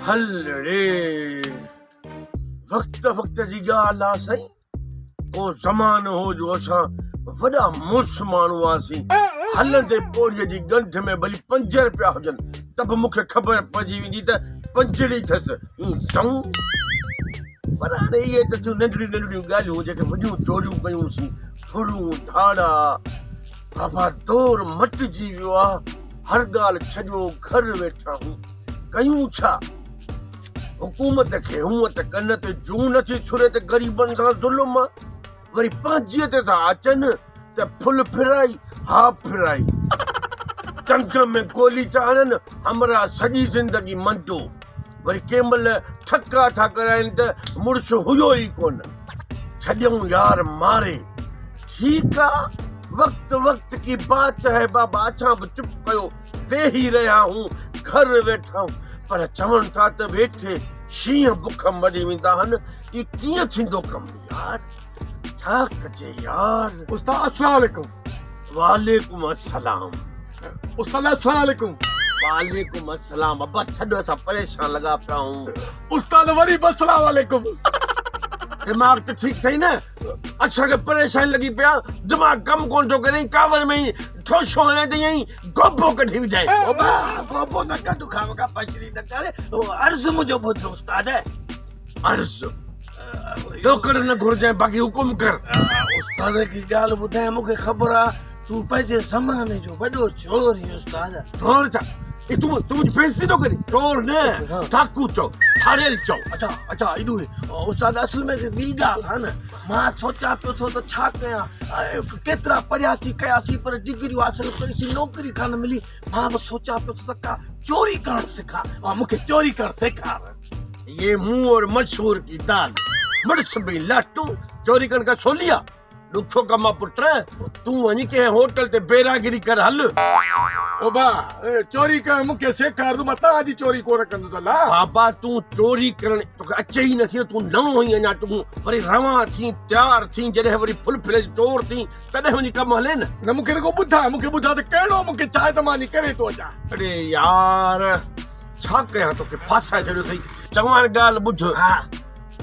هل ڙي وقت وقت جي ڳالهه آ سائين ڪو زمانو هو جو اسان وڏا مڙس ماڻهو هئاسين هلندي پوڙهيء جي ڳنڍ ۾ ڀلي پنج رپيا هجن ته به مون کي خبر پئجي ويندي ته پنجڙي اٿس ائين پر هاڻي اهي ته ٿيون ننڍڙيون ننڍڙيون ڳالهيون جيڪي وڏيون چوريون ڪيون سين ڦرون ڌاڙا بابا دور مٽجي ويو آ هر ڳالهه ڇڏيو گهر ويٺا هون ڪيون ڇا حڪومت کي هونء ته ڪن تي جون نٿي ڇري ته غريبن سان ظلم آ وري پنهنجي تي ٿا اچن ته ڦل ڦرائي ها ڦرائي ٽنگ ۾ گولي ٿا هڻن همراهه سڄي زندگي منڊو وري ڪنهن مهل ٺڪا ٿا ڪرائين ته مڙس هيو ئي ڪونه ڇڏيائون يار ماري ٺيڪ آ وقت وقت ڪي بات هي بابا اسان به چپ ڪيو ويهي رهيا هون گهر ويٺا هون پر چون ٿا ته ويٺي شينهن بک مري ويندا آهن هي ڪيئن ٿيندو ڪم يار ڇا ڪجي يار. استاد السلام عليڪم. وعليڪم السلام. استاد السلام عليڪم. وعليڪم السلام ابا ڇڏ اسان پريشان لڳا پيا آهيون. استاد وري به السلام عليڪم. دماغ ته ٺيڪ اٿئي نه اسان کي پريشاني لڳي پيا دماغ ڪم ڪونه ٿو ڪري ڪاوڙ ۾ ئي ٺوشو هڻي ته ائين گوبو ڪڍي وجهائين. بابا گوبو نه ڪڍ خامخا پشري نه ڪر عرض منهنجو ٻڌ استاد. عرض ڏوڪڙ نه گهرجانء باقي حڪم ڪر. استاد هڪ ڳالهه ٻڌايان مون کي خبر آ تون پنهنجي زماني جو وڏو چور آهين استاد. چور ڇا اي تون تون منهنجي بيعزتي ٿو ڪرين چور نه ڊاڪو چئو ڌاڙيل چئو. اڇا اڇا ايڏو استاد اصل ۾ ٻي ڳالهه آ نه مان سوچان پيو ٿو ته ڇا ڪيان ڪيترا پڙهيا ٿي ڪياسين پر ڊگريون حاصل ڪيوسين نوڪري ڪانه ملي مان به سوچان پيو ٿو ته ڪا چوري ڪرڻ سکان مون کي چوري ڪرڻ سيکار. يي مون اور مشهور ڪي دال مڙس به لاٽون چوري ڪرڻ ڪا سولي آ ڏکيو ڪم آ پٽ تون وڃي ڪنهن هوٽل تي بيراگري ڪر هل. او با چوري ڪرڻ مون کي سيکار مان توهان جي چوري ڪونه ڪندس الله. بابا تون چوري ڪرڻ توکي اچي ئي نٿي نه تون نئون آهين اڃا تون وري روان ٿين تيار ٿين جڏهن وري ڦل ڦليج چور ٿين تڏهن وڃي ڪم هلي نه. نه مون کي رڳو ٻڌاء مون کي ٻڌاء ته ڪهڙو مون کي چاهي ته مان وڃي ڪري ٿو اچان. اڙي يار ڇا ڪيان توکي ڦاسائي ڇڏيو اٿئي. چڱو هاڻي ڳالهه ٻڌ. ها.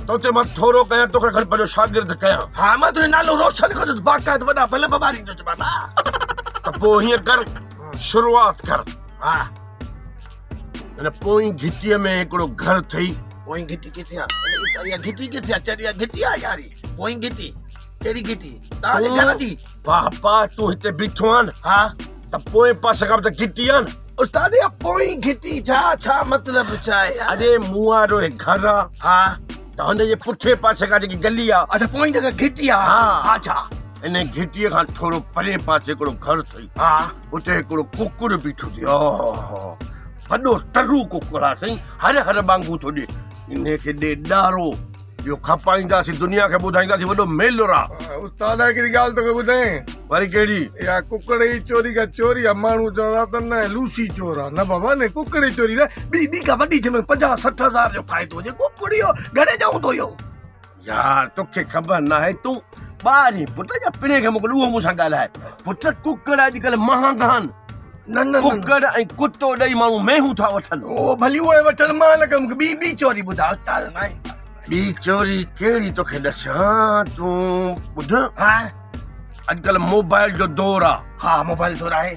تو تي مان ٿورو ڪيان توکي کڻي پنهنجو شاگرد ڪيان. ها مان تنهنجو نالو روشن ڪندس باقاعده وڏا بلب ٻاريندس بابا. ته پوء هيئن ڪر شروعات ڪر. ها. هن پوئين گهٽيء ۾ هڪڙو گهر اٿئي. پوئين گهٽي ڪٿي آ؟ اها گهٽي ڪٿي آ؟ چري اها گهٽي آ ياري. پوئين گهٽي ڪهڙي گهٽي؟ توهان جي گهر جي. بابا تون هتي بيٺو آن. ها. ته پوئين پاسي کان به ته گهٽي آ نه. استاد اها پوئين گهٽي ڇا ڇا مطلب ڇا آهي يار. اڙي مون وارو هي گهر آ. ها. ته هن جي پٺئين پاسي کان جيڪي گلي آ. اڇا پوئين جيڪا گهٽي آ. ها. ها ڇا. ان گهٽيء کان ٿورو پرئين پاسي هڪڙو گهر اٿئي. ها. اتي هڪڙو ڪڪڙ بيٺو اٿئي. آها وڏو ٽرو ڪڪڙ آ سائين هر هر ٻانگون ٿو ڏي. انهي کي ڏي ڏارو. اهو کپائينداسين دنيا کي ٻڌائينداسين وڏو ميلر آ. استاد هڪڙي ڳالهه توکي ٻڌايان. وري ڪهڙي؟ اها ڪڪڙ ئي چوري ڪا چوري آ ماڻهو چوندا ته نه لوسي چور آ نه بابا نه ڪڪڙ ئي چوري نه ٻي ٻي ڪا وڏي جنهن ۾ 50 60 هزار جو فائدو هجي ڪڪڙ اهو گهڻي جو هوندو اهو. يار توکي خبر ناهي تون ٻار آهين پٽ يا پڻهين کي موڪل اهو مون سان ڳالهائي پٽ ڪڪڙ اڄڪلهه مهانگا آهن. نه نه ڪڪڙ ۽ ڪتو ڏئي ماڻهو مينهون ٿا وٺن. او ڀلي اهي وٺن مان نه ڪم ٻي ٻي چوري ٻڌاء استاد مائي. ٻي چوري ڪهڙي توکي ڏسان تون ٻڌ. ها. اڄڪلهه موبائل جو دور آ. ها موبائل دور آهي.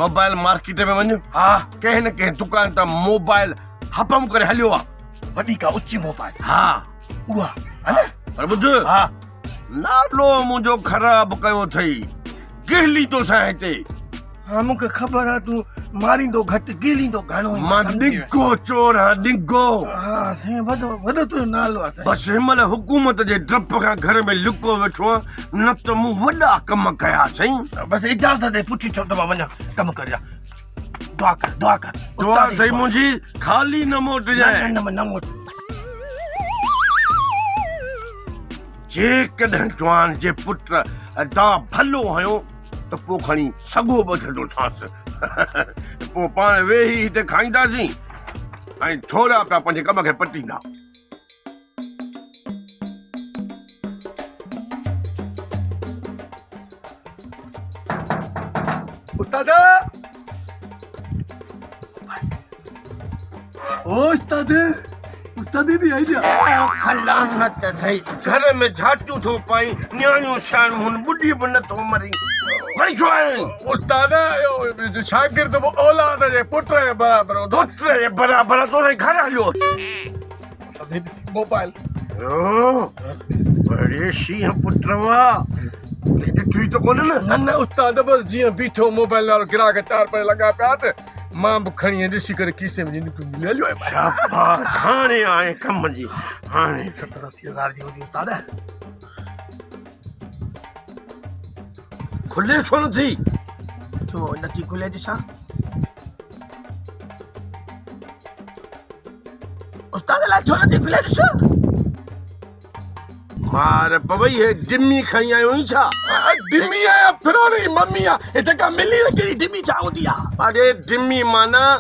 موبائل مارڪيٽ ۾ وڃ. ها. ڪنهن نه ڪنهن دڪان تان موبائل هپم ڪري هليو آ. وڏي ڪا اچي موبائل. ها. اها ها نه. پر ٻڌ. ها. نالو منهنجو خراب ڪيو اٿئي. گهلي توسان هتي. ها مون کي خبر آ تون ماريندو گهٽ گهليندو گهڻو آهين. مان ڊگهو چور آهيان ڊگهو. ها سائين وڏو وڏو تنهنجو نالو آ سائين. بس هن مهل حڪومت جي ڊپ کان گهر ۾ لڪو ويٺو آهيان نه ته مون وڏا ڪم ڪيا سائين. بس اجازت ڏي پڇي ڇڏ ته مان وڃان ڪم ڪريان. دعا ڪر دعا ڪر. دعا اٿئي منهنجي خالي نه موٽجانء. نه نه نه موٽ. جيڪڏهن جوان جي پٽ دا ڀلو هنيو ته پوء کڻي سڳو ٻڌندوسانس. پوء پاڻ ويهي هتي کائينداسين ۽ ٿورا پيا پنهنجي ڪم کي پٽيندا. استاد! او استاد! استاد the idea. لعنت اٿئي، گهر ۾ جهاتيون ٿو پائين، نياڻيون سياڻيون هن ٻڍي به نه ٿو مرين، وري ڇو آيو آهين؟ استاد اهو شاگرد به اولاد جي پٽ جي برابر هوندو. پٽ جي برابر تو سائين گهر هليو اچ. موبائل. اڙي شينهن پٽ وا، ڪنهن ڏٺو ئي ته ڪونه نه؟ نه نه استاد بس جيئن بيٺو موبائل وارو گراهڪ چار پنج لڳا پيا ته مان به کڻي ۽ ڏسي ڪري کيسي ۾ وجهي نڪري هليو آيم. شاباس هاڻي آئين ڪم جي هاڻي. 70 80 هزار جي هوندي استاد. کلي ڇو نه ٿي؟ ڇو نٿي کلي ڏسان. استاد الائي ڇو نٿي کلي ڏس. مار پوي هي ڊمي کڻي آيو آهين ڇا؟ ڊمي آهيان ڦرڻ جي ممي آ هي جيڪا ملي نه ڪهڙي ڊمي ڇا هوندي آ؟ اڙي ڊمي معنيٰ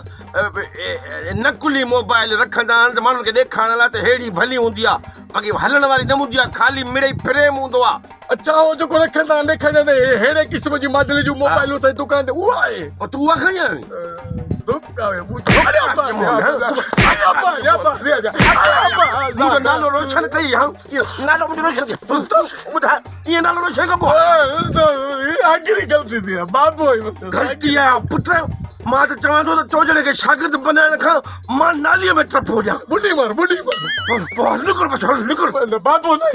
نقلي موبائل رکندا آهن ته ماڻهن کي ڏيکارڻ لاء ته ههڙي ڀلي هوندي آ باقي هلڻ واري نه هوندي آ خالي مڙئي فريم هوندو آ. اڇا هو جيڪو رکندا آهن ڏيکاريندا آهن هي ههڙي قسم جي ماڊل جون موبائلون اٿئي دڪان تي اها آهي. پوء تون اها کڻي آيو آهين؟ منهنجو نالو روشن ڪئي ها نالو منهنجو روشن ڪئي ٻڌاء ائين نالو روشن ڪبو آخري غلطي ٿي بابو غلطي آ پٽ مان ته چوان ٿو ته تو جهڙي کي شاگرد بنائڻ کان مان ناليء ۾ ٽپو ڏيان ٻڏي مر ٻڏي مر پوء نڪر بس هل نڪر بابو نه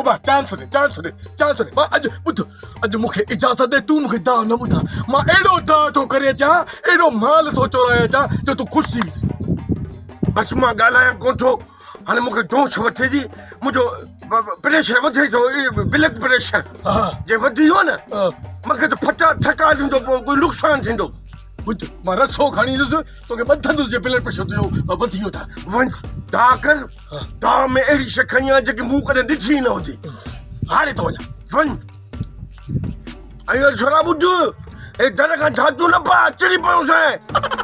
ابا چانس ڏي چانس ڏي چانس ڏي مان اڄ ٻڌ اڄ مون کي اجازت ڏي تون مون کي دانهن نه ٻڌاء مان اهڙو دانهن ٿو ڪري اچان اهڙو مال ٿو چورائي اچان جو تون خوش ٿي ويندين. بس مان ڳالهايان ڪونه ٿو هاڻي مون کي ڊوس وٺي ٿي منهنجو پريشر وڌي ٿو بلڊ پريشر جي وڌي ويو نه مون کي ته ڦٽا ٺڪا ڏيندو پوء ڪوئي نقصان ٿيندو. ٻڌ مان رسو کڻي ايندس توکي ٻڌندس جي بلڊ پريشر تنهنجو وڌي ويو ته. وڃ دانهن ڪر دانهن ۾ اهڙي شيء کڻي آ جيڪي مون ڪڏهن ڏٺي ئي نه هجي. هاڻي ٿو وڃان. وڃ. ۽ اهو ڇورا ٻڌ، هي در کان جهاتيون نه پاء، چڙي پيونسين.